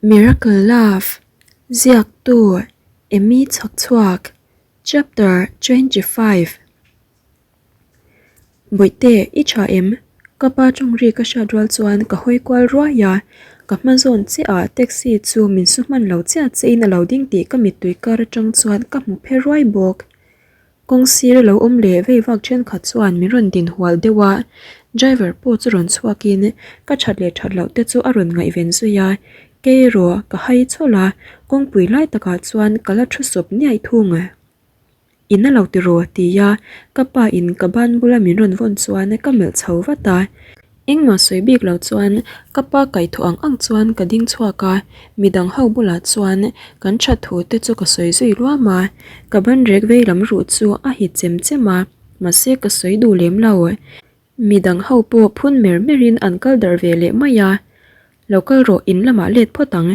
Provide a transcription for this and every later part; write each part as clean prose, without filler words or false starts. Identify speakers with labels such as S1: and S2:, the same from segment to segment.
S1: Miracle Love, Ziaktu, Emmy Chhakchhuak, Chapter 25 Bawihte, i tha em? Ka pa tawng ri ka hriat rual chuan ka hawi kual ruai a, ka hma zawn chiah ah taxi chu min su hman lo chiah che in a lo ding tih ka mittui kar atang chuan ka hmu phe ruai bawk. Kawng sir lo awm leh vei vak thenkhat chuan min rawn din hual deuh a, driver pawh chu rawn chhuakin ka that leh that loh te chu a rawn ngaihven zui a, kei erawh ka hai chawlh a, kawngpui lai takah chuan ka la thu sawp niaih thung. In a lo ti rawh ti a, ka pa in ka ban bula min rawn vawn chuan ka melh chho vat a. Engmah sawi bik lo chuan ka pa kaihthawh ang ang chuan ka ding chhuak a, midang ho bulah chuan kan that thu te chu ka sawi zui luam a, ka ban rek vei lam ruh chu a hit chem chem a, mahse ka sawi duh lem lo. Midang ho pawh phun mer mer in an kal darh ve leh mai a, Lo kal rawh in lamah let phawt ang.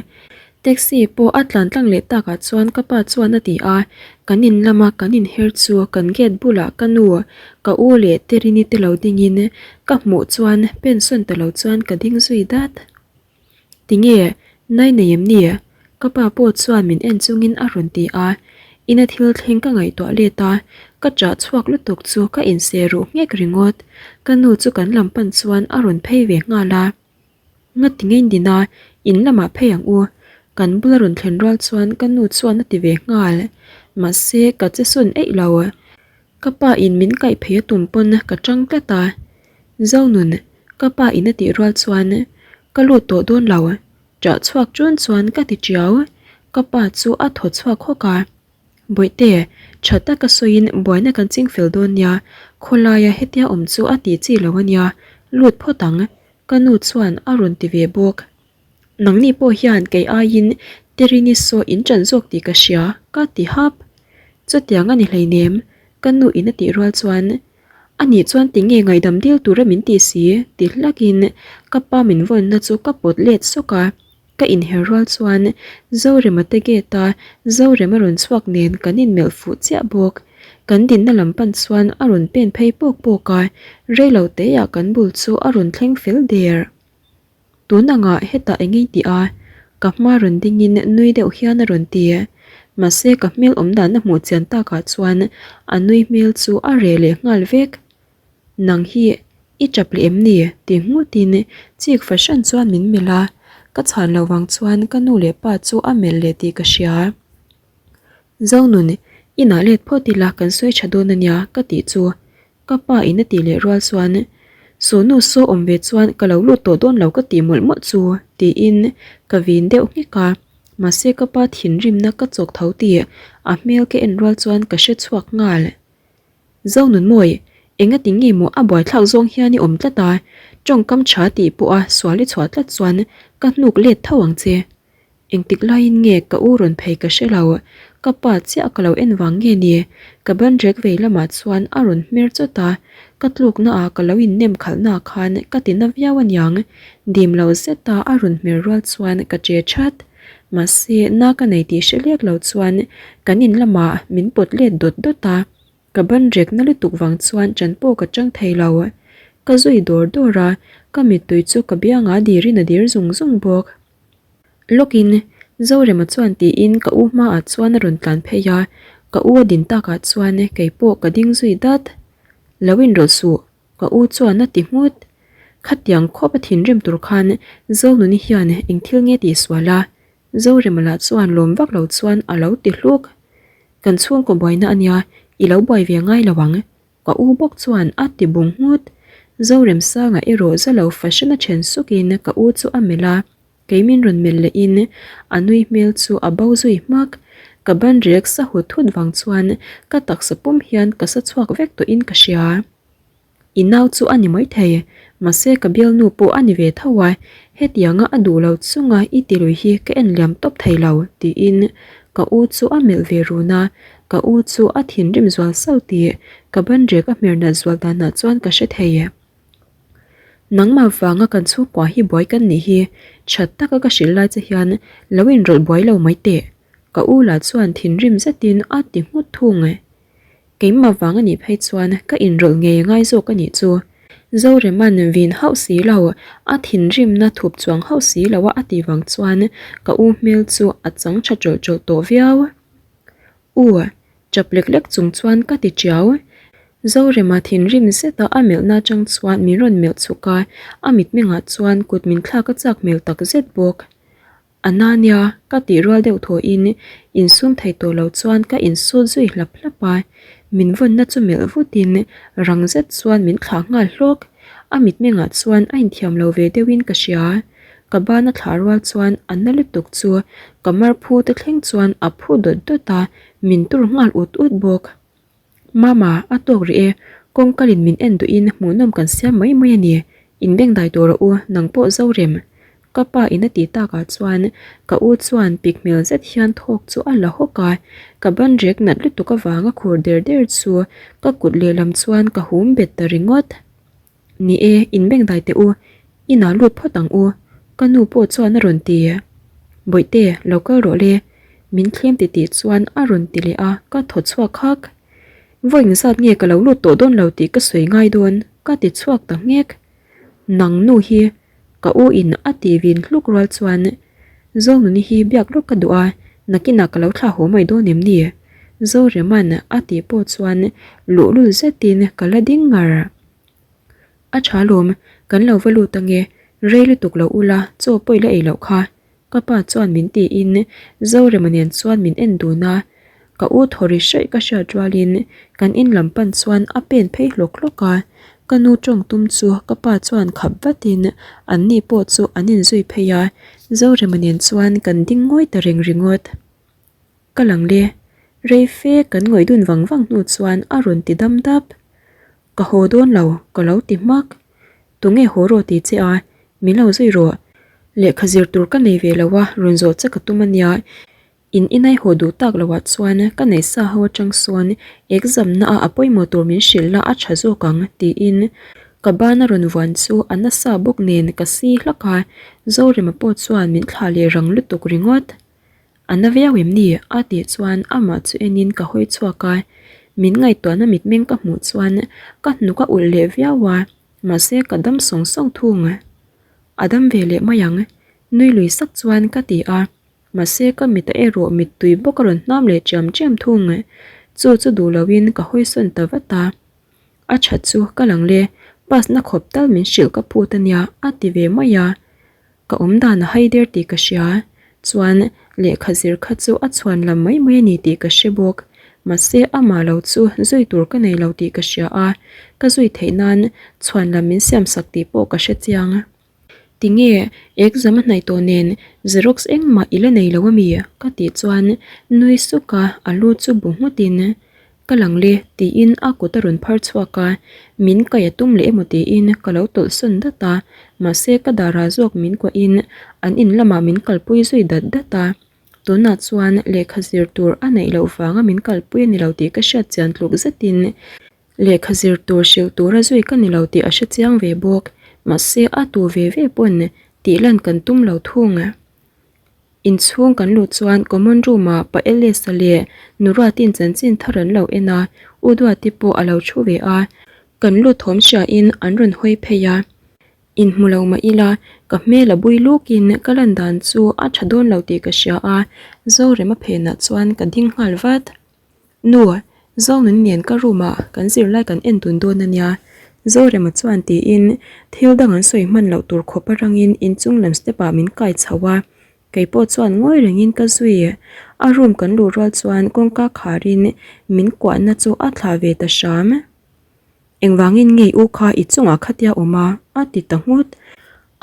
S1: Taxi pawh a tlan tlang leh takah chuan ka pa chuan a ti a, kan in lama kan inher chu kan gate bulah ka nu, ka u leh Terini te lo dingin ka hmuh chuan pensawn ta lo chuan ka ding zui dat. Tinge, nai nei em ni? Ka pa pawh chuan min en chungin a rawn ti a, ina thil thleng ka ngaihtuah let a, ka chah chhuak lutuk chu ka inseh ruh nghek ringawt. Ka nu chu kan lam pan chuan a rawn phei ve nghal a. Nga ti ngei din a, in lamah phei ang u. Kan bula rawn thlen rual chuan ka nu chuan a ti ve nghal. Mahse, ka che sawn eih lo. Ka pa in min kaih phei a tum pawn ka tang tlat a. Zonun, ka pa in a tih rual chuan ka lut tawh dawn lo. Ṭah chhuak ṭun chuan ka ti ṭiau. Ka pa chu a thaw chhuak hawk a. Bawihte, tha taka sawiin buaina kan ching fel dawn nia, khawlaia hetia awm chu a tih chi lo a nia, lut phawt ang, ka nu chuan a rawn ti ve bawk. Nangni pawh hian kei aiin Terini saw in ṭan zawk tih ka hria, ka ti hap. Chutiang a ni hleinem, ka nu in a tih rual chuan, Ani chuan tinge ngaihdam dil tura min ti si? ti hlakin ka pa min vawnna chu ka pawt let sawk a. Ka inher rual chuan Zorema te gate a Zorema rawn chhuak nen kan inmelh fuh chiah bawk. Kan dinna lam pan chuan a rawn pen phei pawk pawk a, reilo teah kan bul chu a rawn thleng fel der. Tun angah hetah eng ei tih a, ka hma rawn dingin nui deuh hian a rawn ti. Mahse ka hmel awm dan a hmuh chian takah chuan a nui hmel chu a reh leh nghal vek. Nang hi i tap leh em ni? ti nghutin chik fahran chuan min melh a, ka chhan loh vang chuan ka nu leh pa chu a melh leh tih ka hria. Zonun, inah let phawt ila kan sawi tha dawn a nia ka tih chu ka pa in a tih leh rual chuan Sawnu saw awm ve chuan ka lo lut tawh dawn lo ka tih mawlh mawlh chu tiin ka vin deuh nghek a, mahse ka pa thinrimna ka chawk tho tih a hmel ka en rual chuan ka hre chhuak nghal. Zonunmawi, engati nge maw a buaithlak zawng hian i awm tlat a, tawngkam tha tih pawha sual i chhuah tlat chuan ka hnuk let tho ang che. Engtik laiin nge ka u rawn phei ka hre lo, ka pa chiah ka lo en vang nge ni, ka ban rek vei lamah chuan a rawn hmer chawt a, ka tlukna ah ka lo innem khalhna khan ka ti na viau aniang, dim lo zeta a rawn hmer rual chuan ka che that. Mahse, na ka nei tih hre lek lo chuan kan in lamah min pawt let dawt dawt a, ka ban rek na lutuk vang chuan ṭan pawh ka ṭang thei lo. Ka zui dawr dawr a, ka mittui chu ka biangah dirin a dir zung zung bawk. Lawkin, Zorema chuan tiin ka u hmaah chuan a rawn tlan phei a, ka u a din takah chuan kei pawh ka ding zui dat. Lo inrawlh suh, ka u chuan a ti nghut. Khatiang khawp a thinrim tur khan Zonuni hian eng thil nge tih sual a? Zorema lah chuan lawm vak lo chuan a lo ti hluk. Kan chhungkaw buaina a nia, i lo buai ve ngai lo ang. Ka u bawk chuan a ti bung nghut. Zoremsanga erawh za lo fashion a then sukin ka u chu a melh a, kei min rawn melh lehin a nui hmel chu a bo zui hmak. Ka ban rek sa hut hut vang chuan ka taksa pum hian ka sa chhuak vek tawhin ka hria. I nau chu a ni maithei, mahse ka bialnu pawh a ni ve tho a, hetianga a duh lo chunga i ti lui hi ka en liam tawp thei lo, tiin ka u chu a melh ve run a, ka u chu a thinrim zual sauh tih ka ban rek a hmer nat zual danah chuan ka hre thei. Nangmah vanga kan chhungkua hi buai kan nih hi, that taka ka hrilh lai che hian lo inrawlh buai lo mai teh, ka u lah chuan thinrim zetin a ti nghut thung. Keimah vang a nih phei chuan ka inrawlh ngei ngai zawk a nih chu. Zorema'n vin hauh si lo, a thinrimna thup chuang hauh si lo a a tih vang chuan ka u hmel chu a chang tha tawlh tawlh tawh viau. U, chap lek lek chung chuan ka ti tiau. Zorema thinrim zeta a melhna atang chuan min rawn melh chhuk a, a mitmengah chuan kut min thlak a chak hmel tak zet bawk. A na nia, ka tih rual deuh thawhin insum thei tawh lo chuan ka insut zui hlap hlap a, min vawnna chu melh vutin rang zet chuan min thlah nghal hlawk. A mitmengah chuan a inthiam lo ve deuhin ka hria. Ka ban a thlah rual chuan a na lutuk chu ka mar phu te thleng chuan a phu dawt dawt a, min tur nghal ut ut bawk. Mama, a tawk rih e, kawngkalin min en duhin hmuhnawm kan siam mai mai a ni, inbengdai tur a u, nang pawh zo rem. Ka pa in a tih takah chuan ka u chuan pik hmel zet hian thawk chu a la hawk a, ka ban rek nat lutuk avanga khur der der chu ka kut lehlam chuan ka hum bet ta ringawt. Ni e, inbengdai teh u, inah lut phawt ang u, ka nu pawh chuan a rawn ti. Bawihte, lo kal rawh le, min thlem titih chuan a rawn ti leh a, ka thaw chhuak hak. Vawi engzat nge ka lo lut tawh dawn lo tih ka sawi ngai dawn, ka ti chhuak ta nghek. Nang nu hi, ka u in a ti vin hluk rual chuan Zonuni hi biak lawk ka duh a, nakinah ka lo thlah haw mai dawn em ni? Zorema'n a tih pawh chuan luhlul zetin ka la ding ngar. A tha lawm, kan lo va lut ange, rei lutuk lo ula chaw pawh i la ei loh kha, ka pa chuan min tiin Zorema nen chuan min en dun a, ka u thaw ri hraih ka hriat rualin kan in lam pan chuan a pen phei hlawk hlawk a, ka nu tawng tum chu ka pa chuan khap vatin an ni pawh chu an inzui phei a, Zorema nen chuan kan ding ngawi ta reng ringawt. Ka lang le, rei fe kan ngawih dun vang vang hnu chuan a rawn ti dam dap. Ka haw dawn lo, ka lo ti hmak. Tunge haw rawh ti che a, min lo zui rawh. Lehkha zir tur ka nei ve lo a, rawn zawh che ka tum a nia. In inai haw duh tak loh ah chuan ka neih sa ho atang sawn exam na ah a pawimawh tur min hrilh la a tha zawk ang, tiin ka ban a rawn vuan chu a nasa bawk nen ka si hlak a, Zorema pawh chuan min thlah leh rang lutuk ringawt. A na viau em ni? a tih chuan amah chu enin ka hawi chhuak a, min ngaihtuahna mitmeng ka hmuh chuan ka hnuk a ulh leh viau a, mahse ka dam sawng sawng thung. A dam ve leh mai ang, nui lui sak chuan ka ti a, mahse ka mit a erawh mittui bawk a rawn hnam leh chiam chiam thung. Chu chu duh loin ka hawi sawn ta vat a, a that chu ka lang le, pass na khawp tal min hrilh ka phut a nia a ti ve mai a. Ka awm dan a hai der tih ka hria, chuan lehkha zir kha chu a chhuan lam mai mai a ni tih ka hre bawk. Mahse amah lo chu zui tur ka nei lo tih ka hria a, ka zui theih nan chhuan lam min siam sak tih pawh ka hre chiang. Tinge exam a hnaih tawh nen xerox engmah i la nei lo ami? Ka tih chuan nui suk a, a lu chu bu nghut in Ka lang le, tiin a kut a rawn phar chhuak a, min kaih a tum leh emaw tiin ka lo tawlh sawn dat a, mahse ka darah zawk min kuahin an in lamah min kalpui zui dat dat a, tunah chuan lehkha zir tur a neih loh vanga min kalpui a ni lo tih ka hriat chian tluk zetin lehkha zir tur hrilh tura zui ka ni lo tih a hre chiang ve bawk, mahse a tu ve ve pawn tih lan kan tum lo thung. Inchhung kan luh chuan common room ah pa Ellis-a leh nu Ruatin chanchin thar an lo en a, U Duati pawh a lo thu ve a, kan lut thawm hriain an rawn hawi phei a. Inhmu lo mah ila, ka hmel a bui lukin ka lan dan chu a tha dawn lo tih ka hria a, Zorema phenah chuan ka ding nghal vat. Nu, Zonun nen ka room ah kan zirlai kan en dun dawn a nia, Zorema chuan tiin thil dang an sawi hman loh tur khawp arangin inchung lam step ah min kai chho a, kei pawh chuan ngawi rengin ka zui. A room kan luh rual chuan kawngka kharin min kuahna chu a thlah ve ta hram. Engvangin nge i u kha i chungah khatia awm a? a ti ta nghut.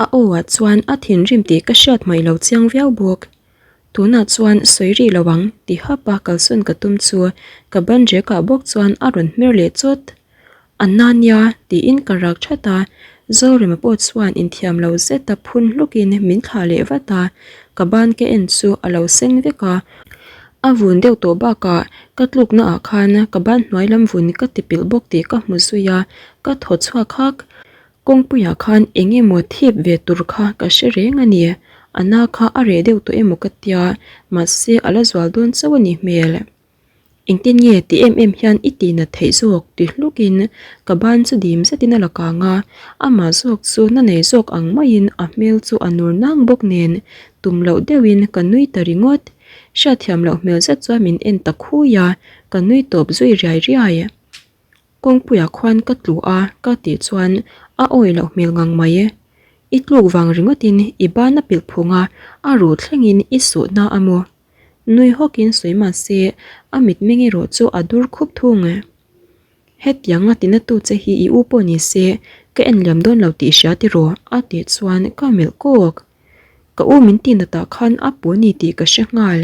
S1: A aw ah chuan a thinrim tih ka hriat hmaih lo chiang viau bawk. Tunah chuan sawi rih lo ang ti hap a kalsawn ka tum chu ka ban rek ah bawk chuan a rawn hmer leh chawt. A na nia tiin ka rak that a, Zorema pawh chuan inthiam lo zet a phun hluk in min thlah leh vat a, ka ban ka en chu a lo sen vek a, a vun deuh tawh bakah ka tlukna ah khan ka ban hnuai lam vun ka ti pilh bawk tih ka hmu zui a, ka thaw chhuak hak. Kawngpuiah khan eng emaw thip ve tur kha ka hre reng a ni. A na kha a reh deuh tawh emaw ka tia, mahse a la zual dawn chauh a nih hmel. Engtin nge ti em em hian i tih nat theih zawk ti hlukin ka ban chu dim zetin a la kang a, amah zawk chu na nei zawk ang maiin a hmel chu a nur nang bawk nen tum loh deuhin ka nui ta ringawt. Hriatthiam loh hmel zet chuan min en ta khui a, ka nui tawp zui riai riai. Kawngpuiah khuan ka tlu a ka tih chuan a awi loh hmel ngang mai. I tluk vang ringawtin i ban a pilh phung a, a ruh thlengin i suhna a maw? Nui hawkin sawi mah se a mitmeng erawh chu a dur khup thung. Hetiang a tinatu che hi i u pawh ni se ka en liam dawn lo tih hria tiraw? a tih chuan ka melh kawk. Ka u min tinatah khan a pu ni tih ka hre nghal.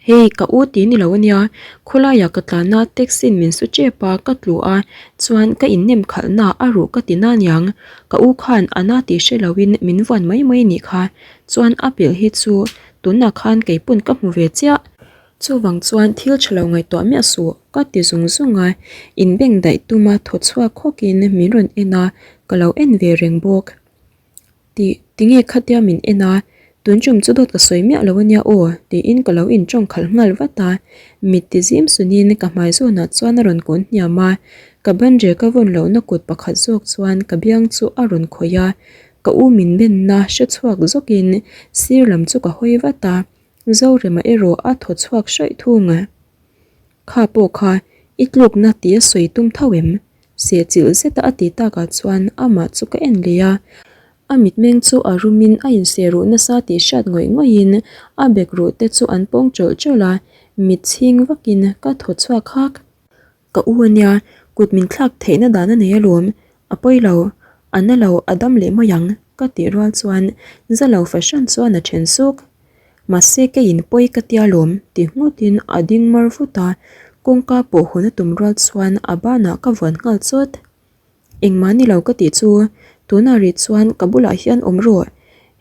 S1: Hei, ka u tih ni lo ania, khawlaiah ka tlan a, taxi in min su tep a, ka tlu a, chuan ka innem khalhna a ruh ka ti na aniang, ka u khan a na tih hre loin min vuan mai mai anih kha, chuan a pilh hi chu tunah khan keipawn ka hmu ve chiah. Chuvang chuan thil tha lo ngaihtuah miah suh, ka ti zung zung a, inbeng daih tuma thaw chhuak khawkin min rawn en a, ka lo en ve reng bawk. Tih, tinge khatia min en a, tun tum chu dawt ka sawi miah lo ania aw, tiin ka lo intawng khalh nghal vat a. Mit ti zim sunin ka hmai zawnah chuan a rawn kun hniam a, ka banre ka vawn lohna kut pakhat zawk chuan ka biang chu a rawn khawih a, ka u min benna hre chhuak zawkin sir lam chu ka hawi vat a, Zorema erawh a thaw chhuak hraih thung. Kha pawh kha i tlukna tih a sawi tum tho em? Sehchilh zeta a tih takah chuan amah chu ka en leh a, a mitmeng chu a rumin a inseh ruh nasa tih hriat ngawih ngawihin a bek ruh te chu an pawng tawlh tawlh a, mit chhing vakin ka thaw chhuak hak. Ka u ania, kut min thlak theihna dan a nei alawm, a pawi lo, a na lo, a dam leh mai ang, ka tih rual chuan za lo fahran chuan a then suk. Mahse keiin pawi ka tia lawm ti nghutin a ding mar vut a, kawngka pawh hawn a tum rual chuan a banah ka vuan nghal chawt. Engmah ni lo ka tih chu tunah rih chuan ka bulah hian awm rawh,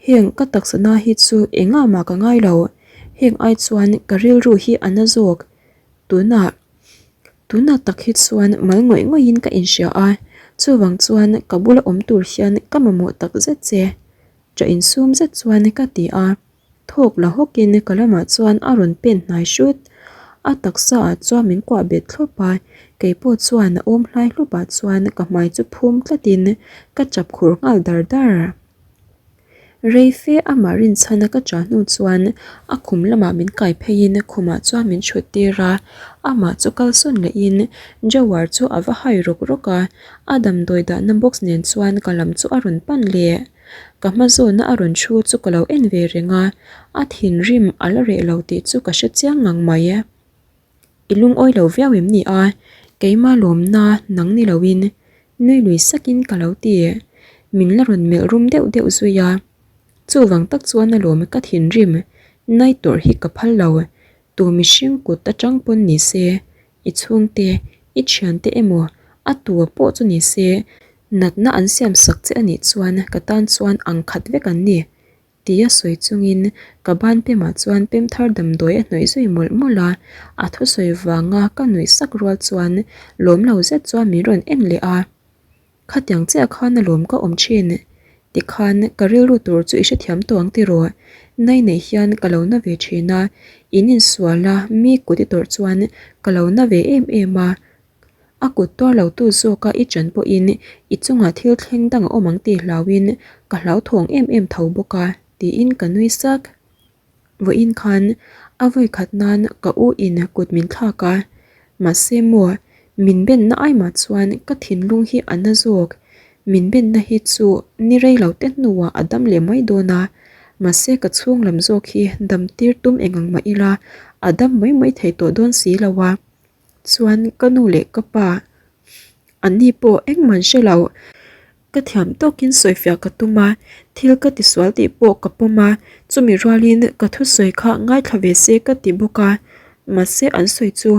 S1: heng ka taksa na hi chu engah mah ka ngai lo, heng ai chuan ka rilru hi a na zawk, tunah tunah tak hi chuan mal ngawih ngawih in ka inhria a, chuvang chuan ka bula awm tur hian ka mamawh takzet che. Ṭah insum zet chuan ka ti a, thawk la hawkin ka lamah chuan a rawn pen hnai hrut. A taksa ah chuan min kuah bet thlawp a, keipawh chuan a awm hlai hlupah chuan ka hmai chu phum tlatin ka chap khur nghal dar dar. Rei fe amah rinchhana ka ṭah hnu chuan a khum lamah min kai pheiin khumah chuan min ṭhut tir a, amah chu kalsawn lehin Jawar chu a va hai rawk rawk a, A damdawi dahna box nen chuan ka lam chu a rawn pan leh. Ka hma zawna a rawn thu chu ka lo en ve reng a, a thinrim a la reh lo tih chu ka hre chiang ngang mai. I lungawi lo viau em ni a, keima lawmna nang ni loin nui lui sakin ka lo ti. Min la rawn melh rum deuh deuh zui a, chuvang tak chuan a lawm ka thinrim nai tawrh hi ka phal lo, tu mihring kut atang pawn ni se I chhungte, i thiante emaw a tua pawh chu ni se, natna an siam sak che a nih chuan ka tan chuan ang khat vek an ni, tia sawi chungin ka ban pemah chuan pem thar damdawi a hnawih zui mawlh mawlh a, a thusawi vanga ka nuih sak rual chuan lawm lo zet chuan min rawn en leh a. Khatiang chiah khan alawm ka awm thin. Tikhan ka rilru tur chu i hrethiam tawh ang tiraw? Nai neih hian ka lo na ve thin a, in insual a mi kut i tawrh chuan ka lo na ve em em a. A kut tuar lo tu zawka i chan pawhin i chungah thil thleng dang a awm ang tih hlauhin ka hlauthawng em em tho bawk a, tiin ka nui sak. Vawiin khan a vawi khat nan ka u in kut min thlak a, mahse maw min benna ai mah chuan ka thinlung hi a na zawk, min benna hi chu ni rei lo te hnuah a dam leh mai dawn a, mahse ka chhung lam zawk hi dam tir tum eng ang mah ila a dam mai mai thei tawh dawn si lo a, chuan ka nu leh ka pa an ni pawh engmah an hre lo. Ka thiam tawkin sawifiah ka tum a, thil ka tisual tih pawh ka pawm a, chumi rualin ka thusawi kha ngaithla ve se ka ti bawk a, mahse an sawi chu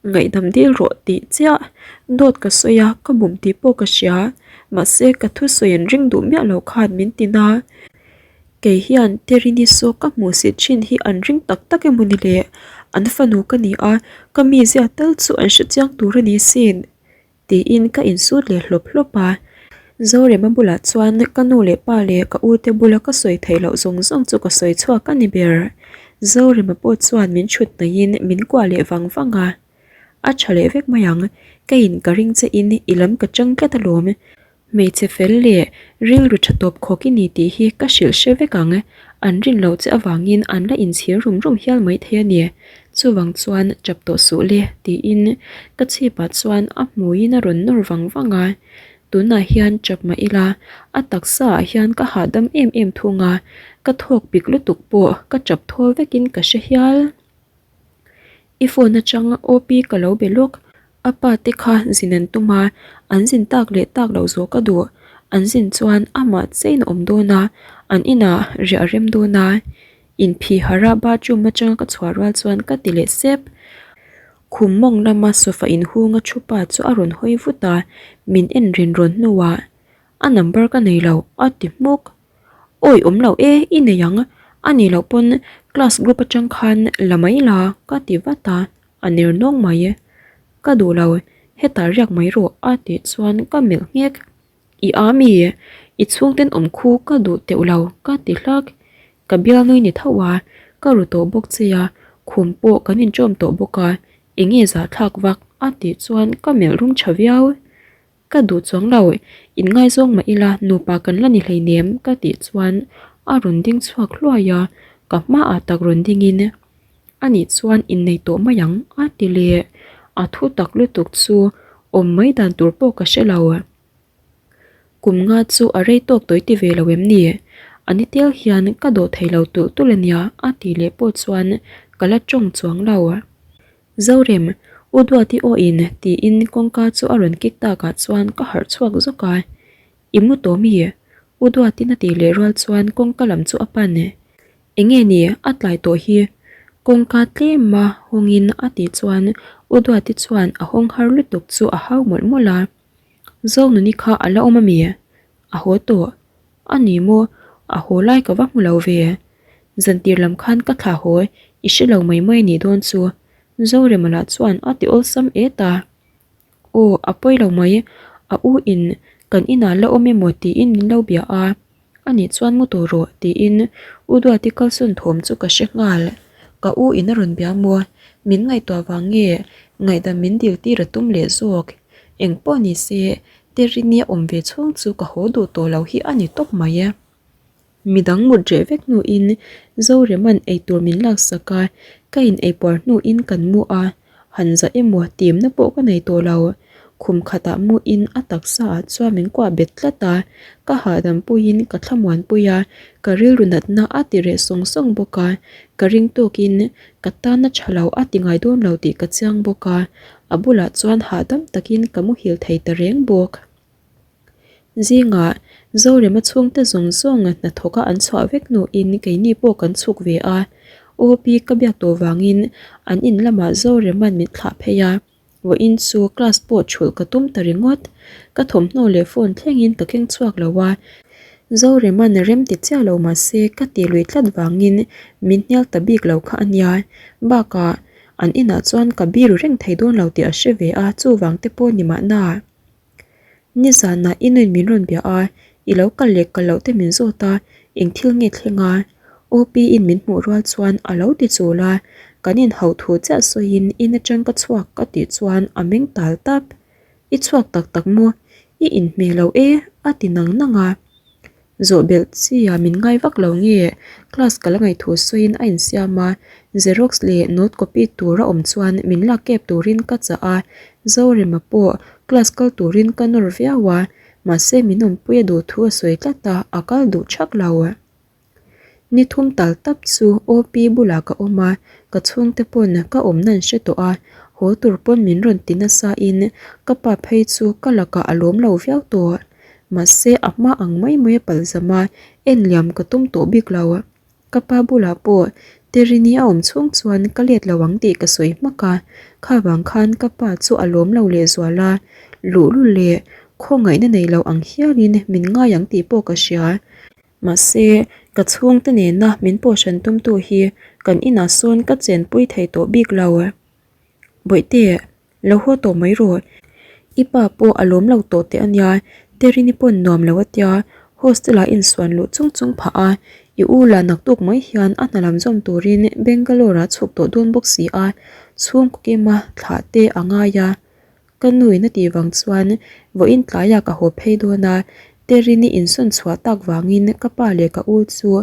S1: ngaihdam dil rawh tih chiah dawt ka sawi a, ka bum tih pawh ka hria, mahse ka thusawi an ring duh miah lo khan min ti na. Kei hian Terini saw ka hmuh si thin hi an ring tak tak emaw ni le, an fanu ka ni a, ka mizia tal chu an hrechiang tur a ni sin. Tiin ka insut leh hlawp hlawp a. Zorema bulah chuan ka nu leh pa leh ka ute bula ka sawi theih loh zawng zawng chu ka sawi chhuak a ni ber. Zorema pawh chuan min chhut hnaihin min kuah leh vang vang a. A tha leh vek mai ang, keiin ka ring che in i lam ka chang tlat alawm. Hmeichhe fel leh rilru tha tawp khawk i ni tih hi ka hrilh hre vek ang, an rin loh che avangin an la inchhir rum rum hial maithei a ni. Chuvang chuan tap tawh suh le tiin ka chhipah chuan a hmuiin a rawn nawr vang vang a. Tunah hian tap mah ila a taksa ah hian ka hahdam em em thung a, ka thawk pik lutuk pawh ka tap thawl vekin ka hre hial. I phone atang OP ka lo be lawk, a pa te kha zin an tum a, an zin tak leh tak loh zawh ka duh, an zin chuan amah chein a awm dawn a, an inah riah a rem dawn a, inphih harh a bathroom atanga ka chhuah rual chuan ka ti leh sep. Khum mawng lama sofa inhunga thu pa chu a rawn hawi vut a, min en rin rawn hnuah a number ka nei lo a ti hmuk. Awi awm lo e, i nei ang, a nih loh pawn class group atang khan la mai la ka ti vat a, a ner nawng mai. Ka duh lo, hetah riak mai rawh a tih chuan ka melh nghek. I a mi, i chhungten awm khu ka duh teuh lo ka ti hlak. Ka bialnui ni tho a, ka ru tawh bawk che a, khum pawh kan inṭawm tawh bawk a, eng nge zahthlak vak a tih chuan ka melh rum tha viau. Ka duh chuang lo, inngaizawng mah ila nupa kan la ni hleinem ka tih chuan a rawn ding chhuak hluai a, ka hmaah tak rawn dingin anih chuan innei tawh mai ang a ti leh. A thu tak lutuk chu awm mai dan tur pawh ka hre lo. Kum nga chu a rei tawk tawi ti ve lo em ni? A ni tel hian ka dawh thei lo tulh tulh a nia a tih leh pawh chuan ka la tawng chuang lo. Zorem, U Duati aw in tiin kawngka chu a rawn kik takah chuan ka harh chhuak zawk a. I mu tawh mi? U Duatin a tih leh rual chuan kawngka lam chu a pan. Enge ni a tlai tawh hi? Kawngka tlema hawngin a tih chuan U Duati chuan a hawng har lutuk chu a hau mawlh mawlh a. Zonuni kha a la awm a mi? A haw tawh. A ni maw? A haw lai ka va hmu lo ve. Zantir lam khan ka thlah haw i hre lo mai mai a nih dawn chu. Zorema lah chuan a ti awlsam et a. Aw, a pawi lo mai. A u in kan inah la awm emaw tiin min lo bia a. A nih chuan mu tawh rawh tiin U Duati kalsawn thawm chu ka hre nghal. Ka u in a rawn bia maw? Min ngaihtuah vang nge ngaihdam min dil tir a tum leh zawk? Eng pawh ni se Terini a awm ve chhung chu ka haw duh tawh lo hi a ni tawp mai e. Midang mut reh vek hnuin Zoreman eitur min laksak a, ka in eipuar hnuin kan mu a. Han za emaw timna pawh ka nei tawh lo. Khum khatah muin a taksa ah chuan min kuah bet tlat a, ka hahdam puiin ka thlamuan pui a, ka rilru natna a ti reh sawng sawng bawk a, ka ring tawkin ka tana tha lo a ti ngai dawn lo tih ka chiang bawk a, a bulah chuan hahdam takin ka muhil thei ta reng bawk. Zingah Zorema chhungte zawng zawng hnathawka an chhuah vek hnuin keini pawh kan chhuk ve a, OP ka biak tawh vangin an in lamah Zorema'n min thlah phei a, vawiin chu class pawh chhulh ka tum ta ringawt. Ka thawmhnaw leh phone thlengin ka keng chhuak lo a, Zorema'n rem ti chiah lo mahse ka tih lui tlat vangin min hnial ta bik lo kha a nia, bakah an inah chuan ka biru reng thei dawn lo tih a hre ve a, chuvang te pawh ni mahna. Nizanah i nuin min rawn bia a, i lo kal leh kal loh te min zawt a, eng thil nge thleng a? OP in min hmuh rual chuan a lo ti chul a, kan inhauh thu chiah sawiin in atang ka chhuak ka tih chuan a meng tal tap. I chhuak tak tak maw? I inhmeh lo e a ti nang nang a. Zawh belh chi a min ngai vak lo nge? Class ka la ngaih thu sawiin a insiam a, xerox leh note copy tur a awm chuan min lak kep turin ka chah a, Zorema pawh class kal turin ka nawr viau a, mahse min awmpui a duh thu a sawi tlat a, a kal duh thak lo. Ni thum tal tap chu OP bulah ka awm a, ka chhungte pawn ka awmna an hre tawh a, haw tur pawn min rawn ti nasa in ka pa phei chu ka lakah a lawm lo viau tawh. Mahse a hma ang mai mai a palh zam a, en liam ka tum tawh bik lo. Ka pa bulah pawh Terini a awm chhung chuan ka let lo ang tih ka sawi hmak a, kha vang khan ka pa chu a lawm lo lehzual a, luhlul leh khawngaihna nei lo ang hialin min ngai ang tih pawh ka hria. Mahse, ka chhungte nena min pawhhran tumtu hi kan inah sawn ka chenpui thei tawh bik lo. Bawihte, lo haw tawh mai rawh. I pa pawh a lawm lo tawh teh a nia, Terini pawn nuam lo a tia, hostel ah insuan luh chung chung phah a, I u lah naktuk mai hian a hna lam zawm turin Bangalore ah chhuk tawh dawn bawk si a, chhungkaw kima thlah te a ngai a. Ka nu in a tih vang chuan vawiin tlaiah ka haw phei dawn a, Terini insawn chhuah tak vangin ka pa leh ka u chu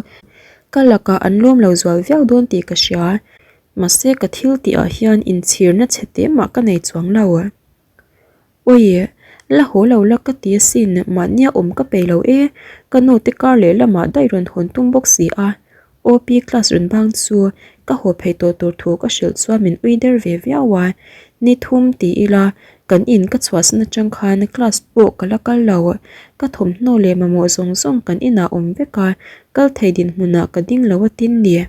S1: ka lakah an lawm lo zual viau dawn tih ka hria. Mahse ka thil tih ah hian inchhirna chhe teh mah ka nei chuang lo. Awi, la haw lo la ka ti asin, mahnia awm ka peih lo e, ka nu te kar leh lamah daih rawn hawn tum bawk si a. OP class rawn bang chu ka haw phei tawh tur thu ka hrilh chuan min ui der ve viau a, ni thum ti ila kan in ka chhuahsan atang khan class pawh ka la kal lo, ka thawmhnaw leh mamawh zawng zawng kan inah awm vek a, kal thei dinhmunah ka ding lo a tin ni.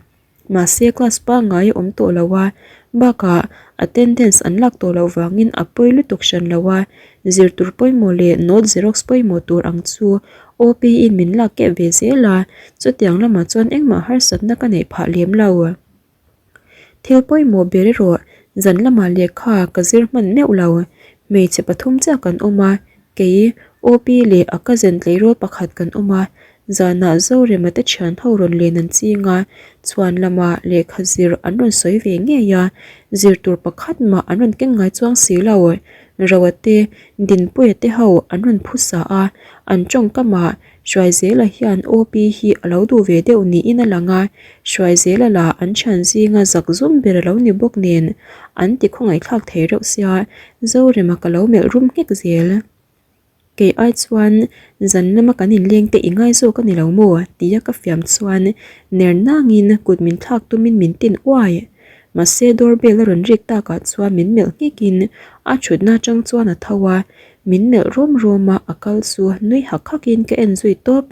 S1: Mahse class pangngai a awm tawh lo a, bakah attendance an lak tawh loh vangin a pawi lutuk hran lo a, zir tur pawimawh leh note xerox pawimawh tur ang chu OP in min lak kep ve zel a, chutiang lamah chuan engmah harsatna ka neih phah lem lo. Thil pawimawh ber erawh zan lamah lehkha ka zir hman meuh lo, hmeichhe pathum chiah kan awm a, Kei, OP leh a cousin tleirawl pakhat kan awm a, zanah Zorema te thian ho rawn len an ching a, chhuan lamah lehkha zir an rawn sawi ve ngei a, zir tur pakhat mah an rawn keng ngai chuang si lo. Roa te, Dinpuia te ho an rawn phusa a, an tawngkamah Hruaizela hian OP hi a lo duh ve deuh niin a lang a, Hruaizela lah an thian zinga zak zum ber a lo ni bawk nen an ti khawngaihthlak thei reuh sia, Zorema ka lo melh rum nghek zel. Kei ai chuan zan lama kan inleng te i ngai zawk a ni lo maw? tia ka fiam chuan ner nangin kut min thlak tumin min tin uai. Mahse doorbell a rawn rik takah chuan min melh nghekin a thutna atang chuan a tho a, Min melh rawm rawm a, a kal chu nui hak hak in ka en zui tawp.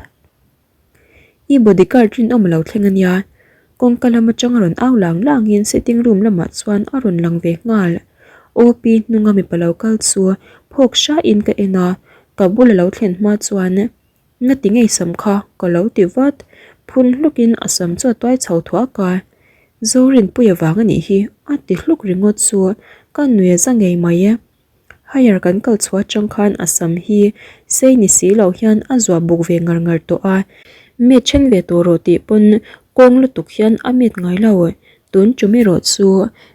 S1: I bodyguard rinawm a lo thleng a nia, kawngka lam atang a rawn au lang lang in sitting room lamah chuan a rawn lang ve nghal. OP hnunga mipa lo kal chu phawk hra in ka en a, ka bul a lo thlen hma chuan Nga ti ngei sam kha ka lo ti vat, phun hluk in a sam chu a tuai chho thuak a, Zorinpuia vang a nih hi a ti hluk ringawt chu ka nui a za ngei mai e. Higher kan kal chhuah atang khan a sam hi sei ni si lo hian a zuah buk ve ngar ngar tawh a, met then ve tawh rawh tih pawn kawng lutuk hian a met ngai lo. Tun tum erawh chu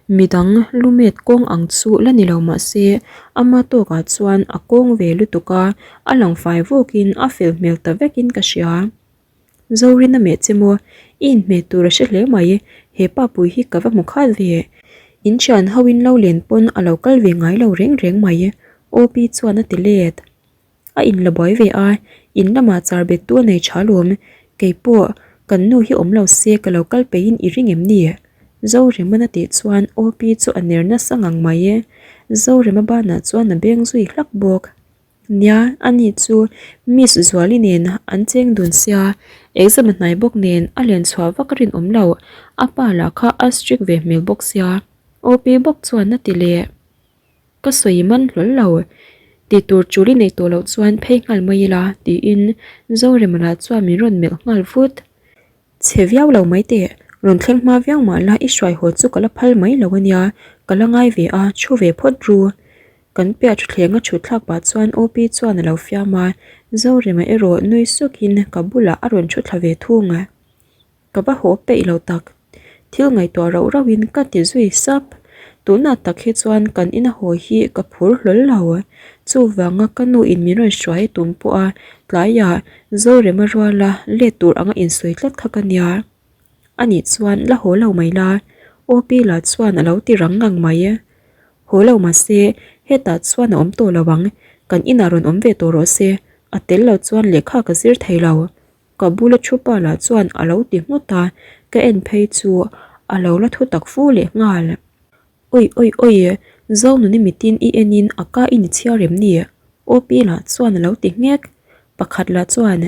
S1: midang lu met kawng ang chu la ni lo mah se ama tawkah chuan a kawng ve lutuk a, a lang fai vawkin a fel hmel ta vekin ka hria. Zorin a meh che maw? I inhmeh tur a hre hle mai, he pa pui hi ka va hmu khat ve. In thian ho in lo len pawn a lo kal ve ngai lo reng reng mai, OP chuan a ti let. A in la buai ve a, in lamah char bet tu a nei tha lawm, keipawh kan nu hi awm lo se ka lo kal peihin i ring em ni? Zorema'n a tih chuan OP chu a ner nasa ngang mai. Zorema banah chuan a beng zui hlak bawk. Nia, ani chu Miss Zuali nen an cheng dun sia, exam a hnai bawk nen a len chhuah vak a rinawm lo, a pa lah kha a strict ve hmel bawk sia, OP bawk chuan a ti leh. Ka sawi man hlawl lo, ti tur chul i neih tawh loh chuan phei nghal mai ila tiin Zorema lah chuan min rawn melh nghal vut. Chhe viau lo mai teh, rawn thleng hma viau mah la i hruai haw chu ka la phal mai lo ania, ka la ngai ve a, thu ve phawt ru. Kan piah thuthlenga thut thlak pah chuan OP chuan a lo fiam a, Zorema erawh nui sukin ka bulah a rawn thu thla ve thung a. Ka va haw peih lo tak, thil ngaihtuah rauh rauhin ka ti zui sap. Tunah tak hi chuan kan ina haw hi ka phur hlawl lo. Chuvanga ka nu in min rawn hruai tum pawh a tlaiah Zorema ruala let tur anga insawi tlat kha ka nia. Anih chuan la haw lo mai la, OP lah chuan a lo ti rang ngang mai. Haw lo mahse hetah chuan a awm tawh lo ang, kan inah rawn awm ve tawh rawh se, a tel lo chuan lehkha ka zir thei lo. Ka bula thu pa lah chuan a lo ti nghut a, ka en phei chu a lo la thu tak fu leh nghal. Oi oi oi, Zonuni mitin i enin a ka i ni chhiar em ni? OP lah chuan a lo ti nghek. Pakhat lah chuan,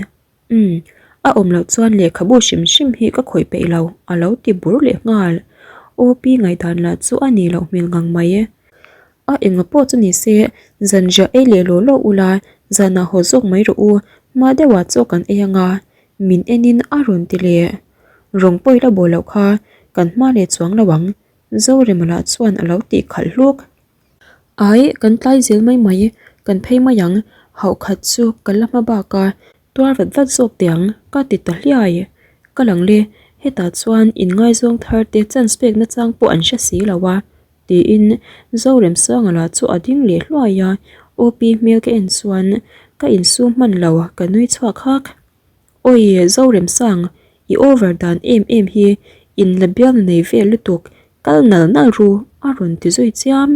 S1: Umm, a awm loh chuan lehkhabu hrim hrim hi ka khawih peih lo, a lo ti bur leh nghal. OP ngaihdan lah chu a nih loh hmel ngang mai. A enga pawh chu ni se, zanriah ei leh law law ula, zanah haw zawk mai rawh u, hma deuhah chaw kan ei anga, min enin a rawn ti leh. Rawng pawh i la bawl loh kha, kan hma leh chuang lo ang, Zorema lah chuan a lo tih khalh hluk. Ai, kan tlai zel mai mai, kan phei mai ang, hauh khat chu ka la hma bak a, tuar vat vat zawk teh ang, ka ti ta hliai. Ka lang le, hetah chuan inngaizawng thar te chance pek nachang pawh an hre si lo a, tiin Zoremsanga lah chu a ding leh hluai a, Opi hmel ka en chuan ka insum hman lo, ka nui chhuak hak. Awi Zoremsang, i over dan em em hi inla bialna nei vel lutuk, kal nal nal ru a rawn ti zui chiam.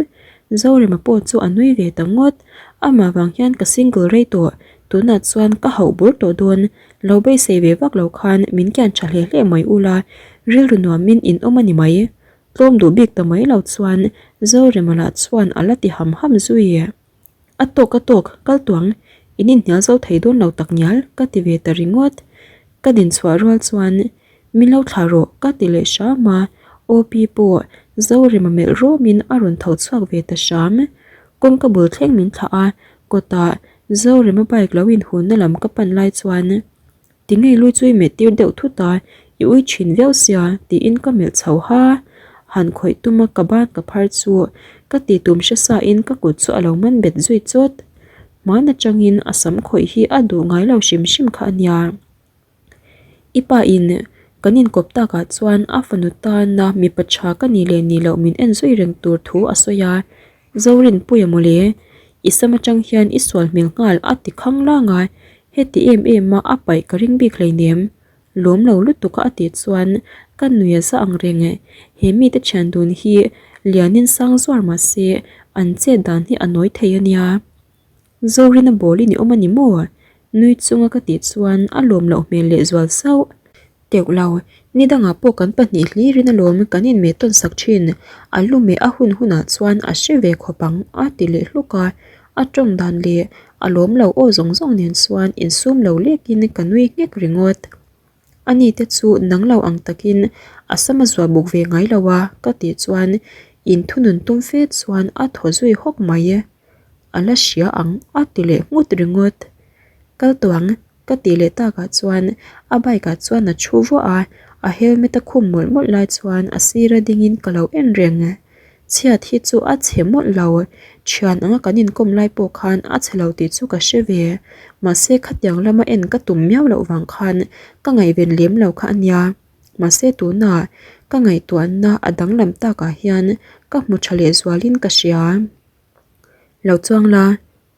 S1: Zorema pawh chu a nui ve ta ngawt, amah vang hian ka single rei tawh, tunah chuan ka hauh bur tawh dawn, lo beisei ve vak lo khan min kian tha hle hle mai ula, rilru nuamin in awm a ni mai. Tlawm duh bik ta mai lo chuan Zorema lah chuan a la ti ham ham zui. A tawk a tawk, kal tuang, in inhnial zo thei dawn lo tak ngial, ka ti ve ta ringawt. Ka din chhuah rual chuan, Min lo thlah rawh, ka ti leh hram a, OP pawh Zorema melh rawmin a rawn tho chhuak ve ta hram. Kawngka bul thleng min thlah a, kawtah Zorema bike lo inhunna lam ka pan lai chuan, Tinge lui chu i meh tir deuh thut a, i ui thin viau sia tiin ka melh chho ha. Han khawih tum a ka ban ka phar chu ka ti tum hre sa in ka kut chu a lo man bet zui chawt. Hman atangin a sam khawih hi a duh ngai lo hrim hrim kha a nia. I pa in kan inkawp takah chuan a fanu tana mipa tha ka nih leh nih loh min en zui reng tur thu a sawi a. Zorinpuia mawle, i sam atang hian i sual hmel nghal a ti khang lang a, heti em em a a paih ka ring bik hleinem. Lawm lo lutuk a a tih chuan ka nui a za ang reng. He mite thian dun hi lianin sang zuar mah se an chet dan hi a nawi thei a nia. Zorina ball in i awm a ni maw? Nui chunga ka tih chuan a lawm loh hmel leh zual sauh. Teuh lo, ni dangah pawh kan pahnih hlirin alawm kan inmeh tawn sak thin, a lu meh a hun hunah chuan a hre ve khawp ang a ti leh hluk a, a tawng dan leh a lawm lo aw zawng zawng nen chuan insum lo lekin ka nui nghek ringawt. Ani te chu nang lo ang takin a sam a zuah buk ve ngai lo a ka tih chuan inthunun tum fe chuan a thaw zui hawk mai. A la hria ang a ti leh nghut ringawt. Kal tawh ang. Ka tih leh takah chuan a bike ah chuan a thu vuah a, a helmet a khum mawlh mawlh lai chuan a sira dingin ka lo en reng. Chhiat hi chu a chhe mawlh lo, thian anga kan inkawm lai pawh khan a chhe lo tih chu ka hre ve. Mahse khatiang lama en ka tum miau loh vang khan ka ngaihven lem lo kha a nia. Mahse tunah ka ngaihtuahna a danglam takah hian ka hmu tha leh zualin ka hria. Lo chuang la.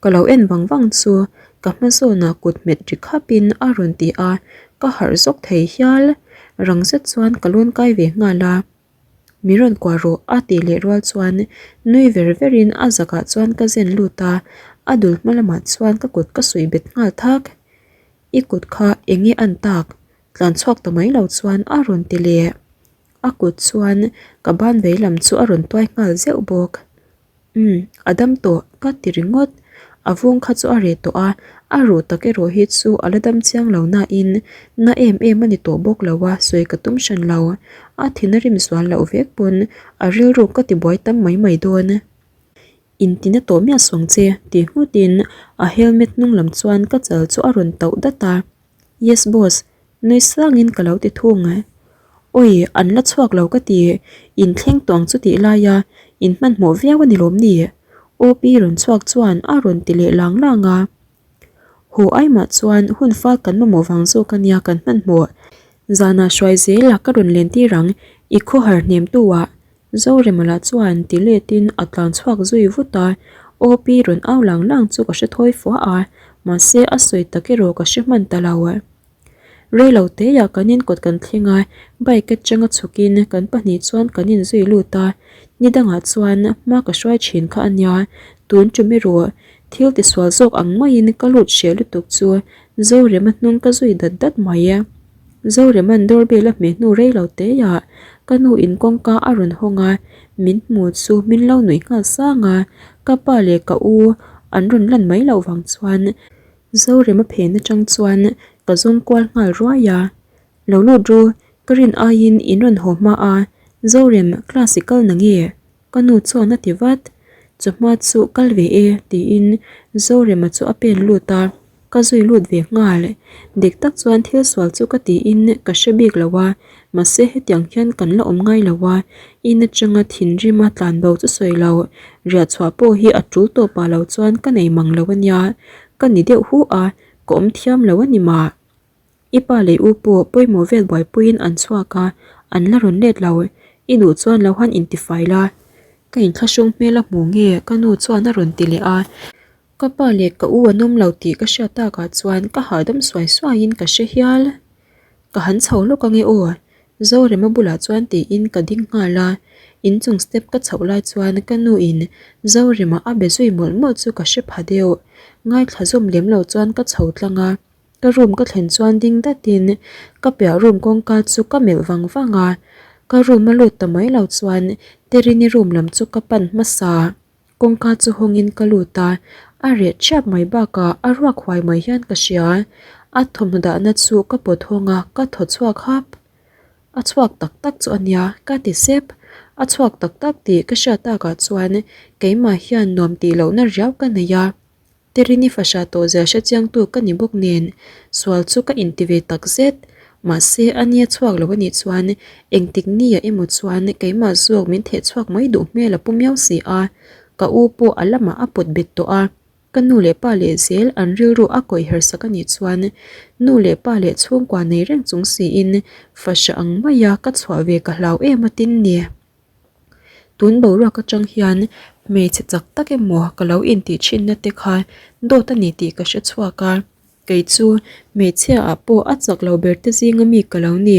S1: Ka lo en vang vang chu ka hma zawnah kut hmet ri khapin a rawn ti a, ka harh zawk thei hial. Rang zet chuan ka lawn kai ve nghal a, Mi rawn kuah rawh a tih leh rual chuan nui ver verin a zakah chuan ka zen lut a, a dul hma lamah chuan ka kut ka suih bet nghal thak. I kut kha eng nge an tak? Tlan chhuak ta mai lo chuan a rawn ti leh. A kut chuan ka ban vei lam chu a rawn tuai nghal zeuh bawk. Umm, a dam tawh, ka ti ringawt. A vung kha chu a reh tawh a, a ruh tak erawh hi chu a la dam chiang lo nain na em em a ni tawh bawk lo a, sawi ka tum hran lo. A thin a rim zual loh vek pawn a rilru ka ti buai tam mai mai dawn. Intina tawh miah suang che, ti nghutin a helmet hnung lam chuan ka chal chu a rawn tauh dat a. Yes boss, nui sangin ka lo ti thung. Awi, an la chhuak lo ka ti, in thleng tawng chu tih laia in hmanhmawh viau a ni lawm ni? OP rawn chhuak chuan a rawn ti leh lang lang a. Haw aimah chuan hun fal kan mamawh vang zawk a nia kan hmanhmawh. Zanah hruai zel a ka rawn len tir ang, i khawhar hnem tu ah Zorema lah chuan ti letin a tlan chhuak zui vut a, OP rawn au lang lang chu ka hre thawi fua a, mahse a sawi tak erawh ka hre hman ta lo. Rei lo teiah kan inkawt kan thleng a, bike atanga chhukin kan pahnih chuan kan inzui lut a, ni dangah chuan hma ka hruai thin kha a nia, tun tum erawh thil tisual zawk ang maiin ka lut hreh lutuk chu Zorema hnung ka zui dat dat mai. Zoreman doorbell a hmeh hnu rei lo teiah ka nu in kawngka a rawn hawng a, min hmu chu min lo nuih nghal sang a, ka pa leh ka u an rawn lan mai loh vang chuan Zorema phen atang chuan ka zawng kual nghal ruai a, Lo lut ru, ka rin aiin in rawn haw hma a, Zorem class i kal na nge? Ka nu chuan a ti vat, Chawhma chu kal ve e tiin Zorema chu a pen lut a, ka zui lut ve nghal. Dik tak chuan thil sual chu ka tiin ka hre bik lo a, mahse hetiang hian kan la awm ngai lo a, in atanga thinrima tlan bo chu sawi lo, riah chhuah pawh hi a tul tawp ah lo chuan ka nei mang lo a nia, ka ni deuh hu a, ka awm thiam lo a ni mah. I pa leh u pawh pawimawh vel buaipuiin an chhuak a, an la rawn let lo. I duh chuan lo han intifai la. Ka inthlahrung hmel a hmu nge? Ka nu chuan a rawn ti leh a. Ka pa leh ka u an awm lo tih ka hriat takah chuan ka hahdam suai suaiin ka hre hial. Ka han chho lawk ange aw, Zorema bulah chuan tiin ka ding nghal a, inchung step ka chhoh lai chuan ka nu in Zorema a be zui mawlh mawlh chu ka hre pha deuh. Ngaithla zawm lem lo chuan ka chho tlang a, ka room ka thlen chuan ding datin ka piah room kawngka chu ka melh vang vang a, ka room a lut ta mai lo chuan Terini room lam chu ka pan hmasa. Kawngka chu hawngin ka lut a, a reh ṭhiap mai bakah a ruak huai mai hian ka hria. A thawmhnaw dahna chu ka pawt hawng a, ka thaw chhuak hap. A chhuak tak tak chu a nia, ka ti sep. A chhuak tak tak tih ka hriat takah chuan keimah hian nuam tih lohna riau ka nei a. Terini fahra tawh zia hre chiangtu ka ni bawk nen sual chu ka inti ve tak zet. Mahse a nia chhuak lo a nih chuan engtik nia emaw chuan keimah zawk min theh chhuak mai duh hmel a pu miau si a, ka u pawh a lamah a pawt bet tawh a. Ka nu leh pa leh zel an rilru a kawih her sak a nih chuan nu leh pa leh chhungkua nei reng chung siin fahra ang maia ka chhuah ve ka hlau em a tin ni. Tun boruak atang hian hmeichhe chak tak emaw ka lo intih thinna te kha dawt a ni tih ka hre chhuak a, kei chu hmeichhia ah pawh a chak lo ber te zinga mi ka lo ni.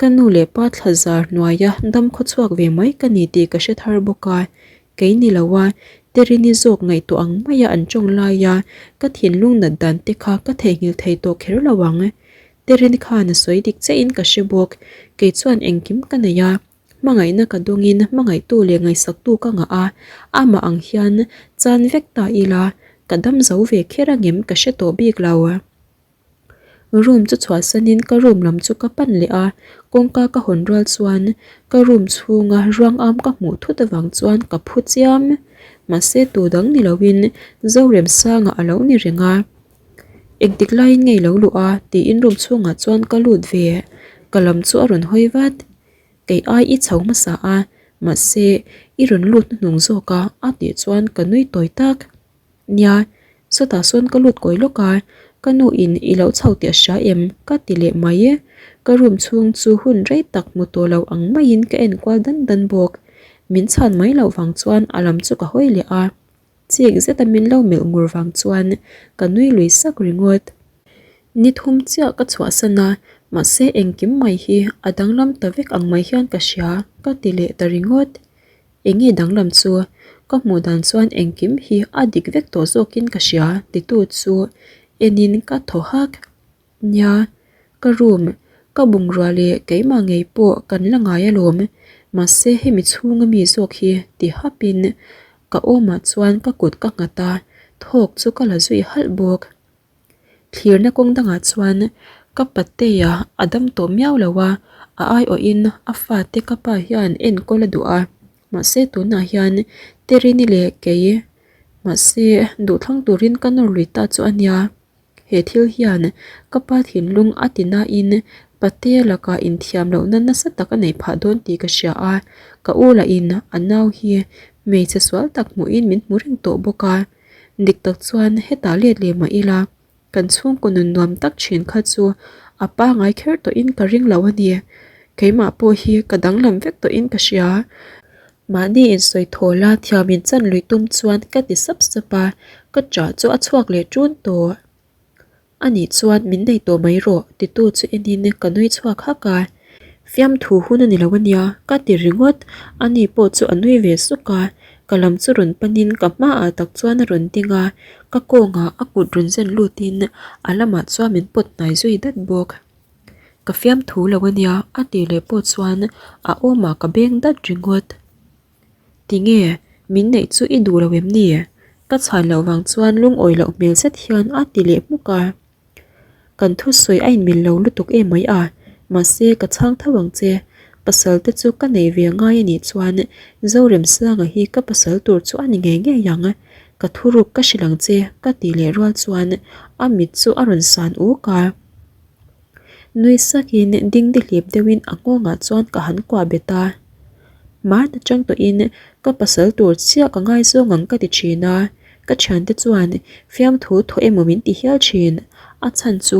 S1: Ka nu leh pa thla zar hnuaia dam khaw chhuak ve mai ka ni tih ka hre thar bawk a, kei ni lo a Terini zawk ngaihtuah ang maia an tawng laia ka thinlung nat dan te kha ka theihnghilh thei tawh kher lo ang. Terini khan a sawi dik chiahin ka hre bawk, kei chuan engkim ka nei a. Hmangaihna ka dawngin hmangaihtu leh ngaihsaktu ka ngah a, amah ang hian chan vek ta ila ka dam zo ve kher angem ka hre tawh bik lo. Room chu chhuahsanin ka room lam chu ka pan leh a, kawngka ka hawn rual chuan ka room chhunga ruang am ka hmuh thut avang chuan ka phu chiam. Mahse tu dang ni loin Zoremsanga a lo ni reng a. Engtik laiin nge i lo luh a? tiin room chhungah chuan ka lut ve. Ka lam chu a rawn hawi vat. Kei ai i chho hmasa a, mahse i rawn lut hnuhnung zawk a, a tih chuan ka nui tawi tak. Nia, sawtah sawn ka lut kawi lawk a, ka nu in i lo chho tih a hria em? ka ti leh mai e. Ka room chhung chu hun rei tak hmu tawh lo ang maiin ka en kual dan dan bawk. Min chhan mai loh vang chuan a lam chu ka hawi leh a. Chik zeta min lo melh ngur vang chuan ka nui lui sak ringawt. Ni thum chiah ka chhuahsan a, mahse engkim mai hi a danglam ta vek ang mai hian ka hria ka ti leh ta ringawt. Enge danglam chu? Ka hmuh dan chuan engkim hi a dik vek tawh zawkin ka hria titu chu enin ka thaw hak. Nia, ka room, ka bungrua leh keimah ngei pawh kan la ngai alawm, mahse hemi chhunga mi zawk hi ti hapin ka awmah chuan ka kut ka nghat a, thawk chu ka la zui halh bawk. Thlirna kawng dangah chuan ka patea a dam tawh miau lo a, a aiawhin a fate ka pa hian enkawl a duh a, mahse tunah hian Terini leh kei mahse duhthlang turin ka nawr lui ta chu a nia. He thil hian ka pa thinlung a ti nain patea lakah inthiam lohna nasa tak a neih phah dawn tih ka hria a, ka u lahin a nau hi hmeichhe sual tak hmuhin min hmu reng tawh bawk a. Dik tak chuan hetah let leh mah ila, kan chhungkaw nun nuam tak thin kha chu a pangai kher tawhin ka ring lo a ni. Keimah pawh hi ka danglam vek tawhin ka hria. Mahni insawi thaw la thiam in chan lui tum chuan ka ti sap sap a, ka ṭah chu a chhuak leh ṭun tawh. A nih chuan min nei tawh mai rawh titu chu enin ka nui chhuak hak a, fiamthu hun a ni lo a nia ka ti ringawt, ani pawh chu a nui ve suk a, ka lam chu rawn panin ka hmaah tak chuan a rawn ding a, ka kawngah a kut rawn zen lutin a lamah chuan min pawt hnai zui dat bawk. Ka fiamthu lo a nia a tih leh pawh chuan a awmah ka beng dat ringawt. Tinge min neih chu i duh lo em ni? Ka chhan loh vang chuan lungawi loh hmel zet hian a ti leh hmuk a. Kan thusawi a inmil lo lutuk em mai a, mahse ka chhang tho ang che. Pasal te chu ka nei ve ngai a nih chuan Zoremsanga hi ka pasal tur chu a ni ngei ngei ang. Ka thuruk ka hrilh ang che ka tih leh rual chuan a mit chu a rawn san uk a. Nui sakin dingdi hlip deuhin a nghawngah chuan ka han kuah bet a. Hman atang tawhin ka pasal tur chiah ka ngaizawng ang ka ti thin a, ka thiante chuan fiamthu thaw emaw min ti hial thin. A chhan chu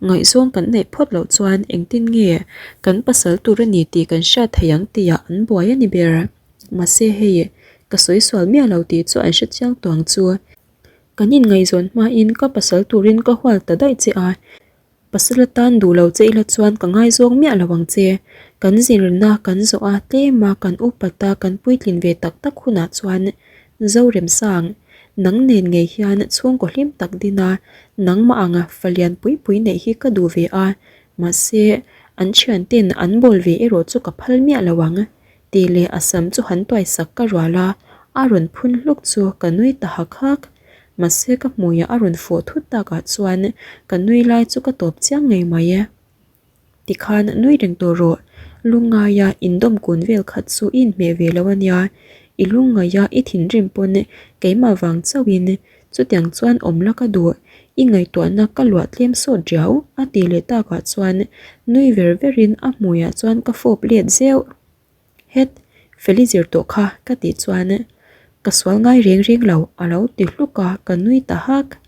S1: ngaihzawng kan neih phawt loh chuan engtin nge kan pasal tur a ni tih kan hriat theih ang tihah an buai a ni ber. Mahse hei, ka sawi sual miah lo tih chu an hre chiang tawh ang chu. Kan inngaihzawn hmain ka pasal turin ka hual ta daih che a, Pasal atan duh lo che ila chuan ka ngaizawng miah lo ang che. Kan zirna kan zawh a, tlema kan upat a, kan puitlin ve tak tak hunah chuan Zoremsang, nang nen ngei hian chhungkaw hlim tak din a, nangmah ang fa lian pui pui neih hi ka duh ve a, mahse an thianten an bawl ve erawh chu ka phal miah lo ang tih leh a sam chu han tuai sak ka rual a, a rawn phun hluk chu ka nui ta hak hak. Mahse ka hmuiah a rawn fawh thut takah chuan ka nui lai chu ka tawp chiang ngei mai e. Tikhan nui reng tawh rawh, lungngaia indawm kun vel khat chu i inhmeh ve lo a nia, i lungngaia i thinrim pawn keimah vang chauhin chutiang chuan awm la ka duh, i ngaihtuahna ka luah tlem sawt riau a tih leh takah chuan nui ver verin a hmuiah chuan ka fawp let zeuh. Het, Feli zir tawh kha ka tih chuan ka sual ngai reng reng lo a lo ti hluk a, ka nui ta hak.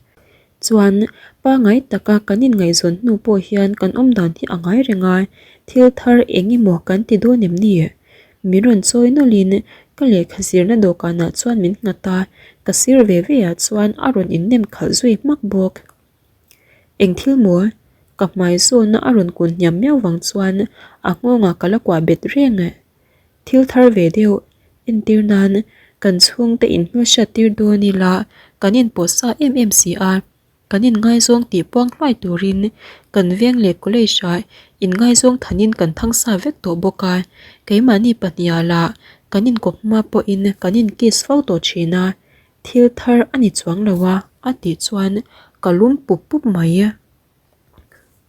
S1: Chuan pangai taka kan inngaihzawn hnu pawh hian kan awm dan hi a ngai reng a, thil thar eng emaw kan ti dawn em ni? Min rawn chawi nawlhin ka lehkha zirna dawhkanah chuan min nghat a, ka sir ve ve ah chuan a rawn innem khalh zui hmak bawk. Eng thil maw? Ka hmai zawna a rawn kun hniam miau vang chuan a nghawngah ka la kuah bet reng. Thil thar ve deuh, entir nan kan chhungte inhmelhriat tir dawn ila kan inpawh sa em em si a, kan inngaizawng tih puang hluai turin kan veng leh college ah inngaizawng thanin kan thang sa vek tawh bawk a, keimahni pahniha lah kan inkawp hma pawhin kan inkiss fo tawh thin a. Thil thar a ni chuang lo a, a tih chuan ka lum pup pup mai.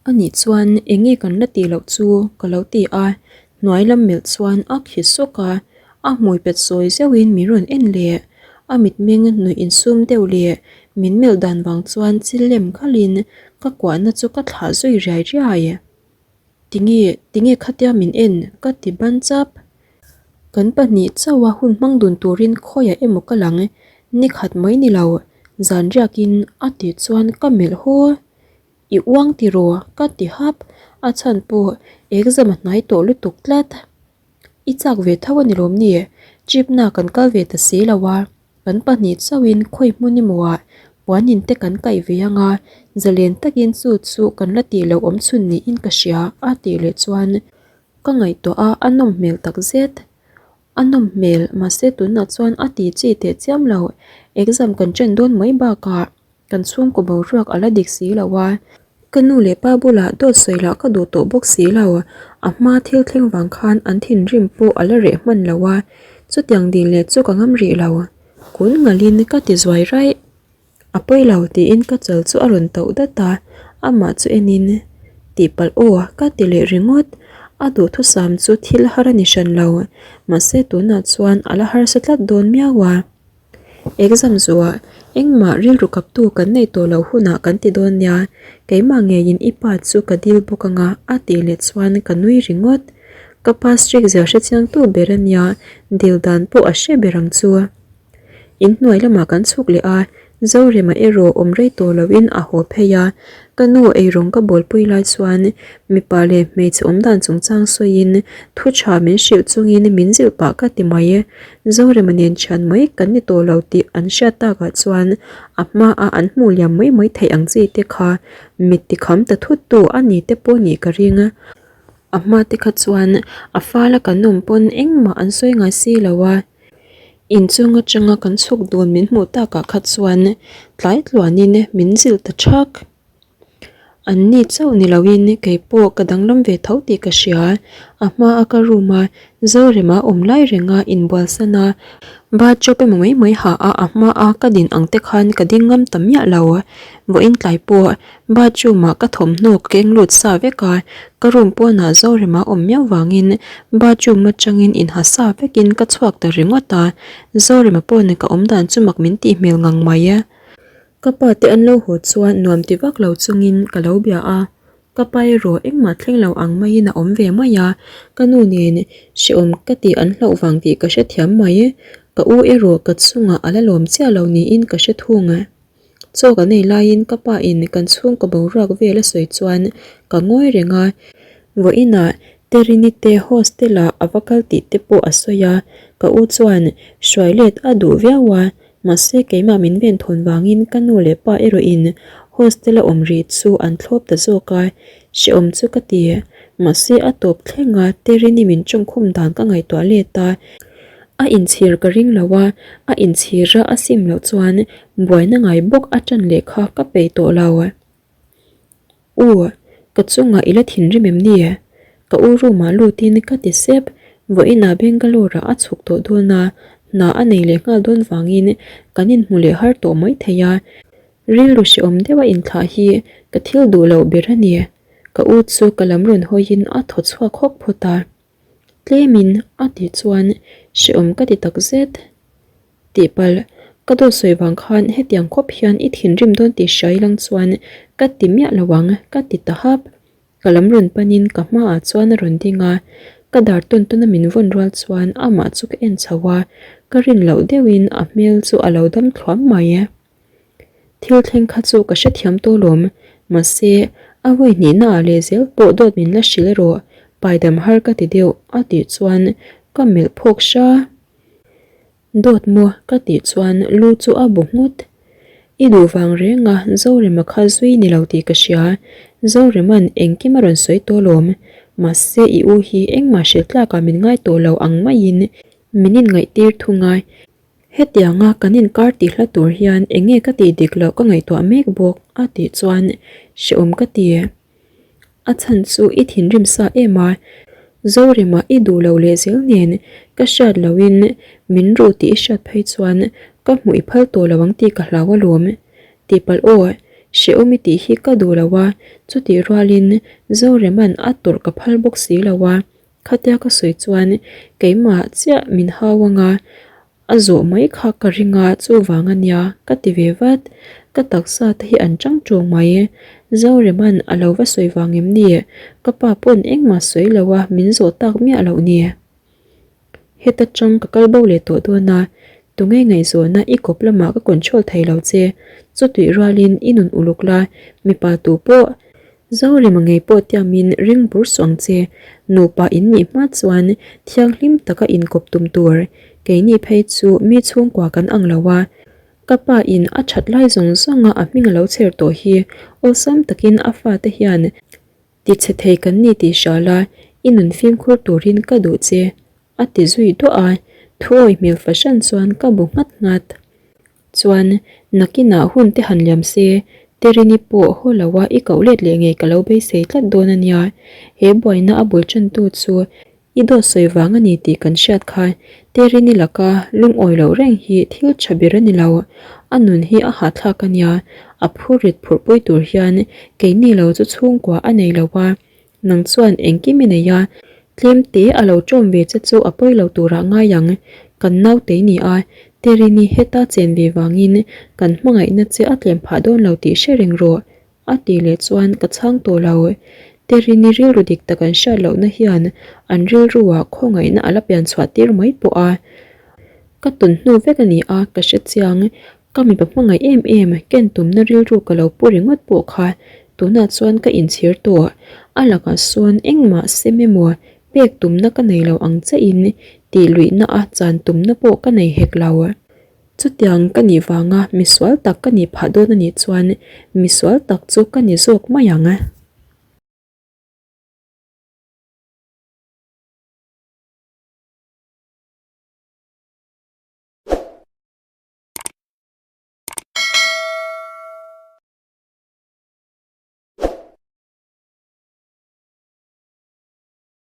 S1: A nih chuan eng nge kan la tih loh chu ka lo ti a, hnuai lam melh chuan a khi sawk a, a hmui pet sawi zeuhin min rawn en leh. A mitmeng nuih insum deuh leh min melh dan vang chuan chil lem khalhin ka kuahna chu ka thlah zui riai riai. Tinge, tinge khatia min en? ka ti ban chap. Kan pahnih chauha hun hmang dun turin khawiah emaw ka lang, ni khat mai ni lo, zan riakin a tih chuan ka melh haw. I uang tiraw? ka ti hap, a chhan pawh exam a hnai tawh lutuk tlat. I chak ve tho a ni lawm ni? Trip na kan kal ve ta si lo a. Kan pahnih chauhin khawi hmun emaw ah puanin te kan kaih ve ang a, zalen takin chu chu kan la tih loh awm chhun niin ka hria a tih leh chuan ka ngaihtuah a, a nawm hmel tak zet. A nawm hmel mahse tunah chuan a ti chi teh chiam lo, exam kan chen dawn mai bakah Kan chhungkaw boruak a la dik si lo a, ka nu leh pa bulah dawt sawi lah ka duh tawh bawk si lo. A hma thil thleng vang khan an thinrim pawh a la reh hman lo a, chutiang dil leh chu ka ngam rih lo. Kun ngalhin ka ti zuai raih. A pawi lo tiin ka chal chu a rawn tauh dat a, amah chu enin tihpalh aw ka ti leh ringawt. A duhthusam chu thil har a ni hran lo, mahse tunah chuan a la harsa tlat dawn miau a. Exam zuah engmah rilru kaptu kan neih tawh loh hunah kan ti dawn nia, keimah ngeiin i pa chu ka dil bawk anga a tih leh chuan ka nui ringawt. Ka pa strict zia hrechiangtu ber a nia, dil dan pawh a hre ber ang chu. Inhnuai lamah kan chhuk leh a, Zorema erawh awm rei tawh loin a haw phei a, ka nu eirawng ka bawlpui lai chuan mipa leh hmeichhe awmdan chungchang sawiin thu tha min hrilh chungin min zilh pah ka ti mai. Zorema nen thian mai kan ni tawh lo tih an hriat takah chuan a hmaa an hmuh liam mai mai theih ang chi te kha mit tikham ta thut tu a ni te pawh nih ka ring. A hma te kha chuan a fala kan awm pawn engmah an sawi ngai si lo a. Inchung atanga kan chhuk dun min hmuh takah kha chuan tlai tluanin min zilh ta thak. An ni chauh ni loin kei pawh ka danglam ve tho tih ka hria. A hma a ka room a Zorema awm lai renga inbual san a, bathrobe emaw mai mai ha a a hma a ka din ang te khan ka ding ngam ta miah lo. Vawiin tlai pawh Bathroom ah ka thawmhnaw ka keng lut sa vek a, ka room pawnah Zorema awm miau vangin bathroom atangin inha sa vekin ka chhuak ta ringawt a, Zorema pawn ka awm dan chu mak min tih hmel ngang mai. Ka pa te an lo haw chuan nuam ti vak lo chungin ka lo bia a, ka pa erawh engmah thleng lo ang maiin a awm ve mai a, ka nu nen hrehawm ka tih an hlauh vang tih ka hrethiam mai, ka u erawh ka chungah a la lawm chiah lo niin ka hre thung. Chaw kan ei laiin ka pa in kan chhungkaw boruak vel a sawi chuan ka ngawi reng a, vawiinah Terini te hostel ah a va kal tih te pawh a sawi a, ka u chuan hruai let a duh viau a, mahse keimah min ven thawn vangin ka nu leh pa erawh in hostel a awm rih chu an thlawp ta zawk a, hrehawm chu ka ti. Mahse a tawp thleng a Terini min tawngkhum dan ka ngaihtuah let a, a inchhir ka ring lo a, a inchhir a a sim loh chuan buaina ngai bawk a tan leh kha ka peih tawh lo. U, ka chungah i la thinrim em ni? Ka u room-ah lutin ka ti sep. Vawiinah Bangalore-ah a chhuk tawh dawn a, hna a nei leh nghal dawn vangin kan inhmu leh har tawh mai thei a. Rilru hrehawm deuha inthlah hi ka thil duh loh ber a ni. Ka u chu ka lam rawn hawiin a thaw chhuak hawk phawt a. Tlemin a tih chuan hrehawm ka ti takzet. Tihpalh, ka dawt sawi vang khan hetiang khawp hian i thinrim dawn tih hria ilang chuan ka ti miah lo ang, ka ti ta hap. Ka lam rawn panin ka hmaah chuan a rawn ding a, ka dar tawn tawn a min vawn rual chuan amah chu ka en chho a, ka rin loh deuhin a hmel chu a lo dam thluam mai. Thil thleng kha chu ka hrethiam tawh lawm, mahse a vawi hnihna ah leh zel pawh dawt min la hrilh erawh paidam har ka ti deuh a tih chuan ka melh phawk hra. Dawt maw ka tih chuan lu chu a bu nghut. I duh vang reng a Zorema kha zui ni lo tih ka hria, Zoreman engkim a rawn sawi tawh lawm, mahse i u hi engmah hrilh tlakah min ngai tawh lo ang maiin min inngaihtir thung a, hetianga kan inkar tih hla tur hian enge ka tih dik loh ka ngaihtuah mek bawk a tih chuan hrehawm ka ti. A chhan chu i thinrim sa em a, Zorema i duh lo leh zel nen ka hriat lohin min ruh tih i hriat phei chuan ka hmuh i phal tawh lo ang tih ka hlau alawm. Tihpalh aw, hrehawm i tih hi ka duh lo a, chutih rualin Zoreman a tawrh ka phal bawk si lo a, khatia ka sawi chuan keimah chiah min hau anga A zawh mai kha ka ring a, chuvang a nia, ka ti ve vat. Ka taksa te hi an chang ṭawng mai. Zoreman a lo va sawi vang em ni? Ka pa pawn engmah sawi lo a, min zawh tak miah loh ni. Heta chang ka kal bo leh tawh dawn a, tunge ngaihzawhna i kawp lamah ka control thei lo che. Chutih rualin i nun uluk la, mipa tu pawh Zorema ngei pawh tiamin ring bur suh ang che, nupa in nih hma chuan thianghlim taka inkawp tum tur, keini phei chu mi chhungkua kan ang lo a, ka pa in a that lai zawng zawng a a hming a lo chher tawh hi awlsam takin a fate hian tichhe thei kan ni tih hria la, i nun fimkhur turin ka duh che a ti zui duah a, thuawi hmel fahran chuan ka bu nghat nghat. Chuan, nakinah hun te han liam se, Terini pawh haw lo a i koh let leh ngei ka lo beisei tlat dawn a nia. He buaina a bul tantu chu i dawt sawi vang a ni tih kan hriat kha. Terini laka lungawi loh reng hi thil tha ber a ni lo. A nun hi a hahthlak a nia, a phurrit phurhpui tur hian keini lo chu chhungkua a nei lo a, Nang chuan engkim i nei a, tlem te a lo ṭawm ve che chu a pawi lo turah ngai ang. Kan nautei ni a, Terini heta chen ve vangin kan hmangaihna che a tlem phah dawn lo tih hre reng rawh, a tih leh chuan ka chhang tawh lo. Terini rilru dik tak an hriat lohna hian an rilruah khawngaihna a la pian chhuah tir mai pawh a. Ka tawn hnu vek a ni a, ka hre chiang. Ka mipa hmangaih em em ken tumna rilru ka lo pu ringawt pawh kha tunah chuan ka inchhir tawh. A lakah sawn engmah sem emaw pek tumna ka nei lo ang chiahin tih luihna a chan tumna pawh ka nei hek lo. Chutiang ka nih vanga misual tak ka nih phah dawn a nih chuan misual tak chu ka ni zawk mai ang.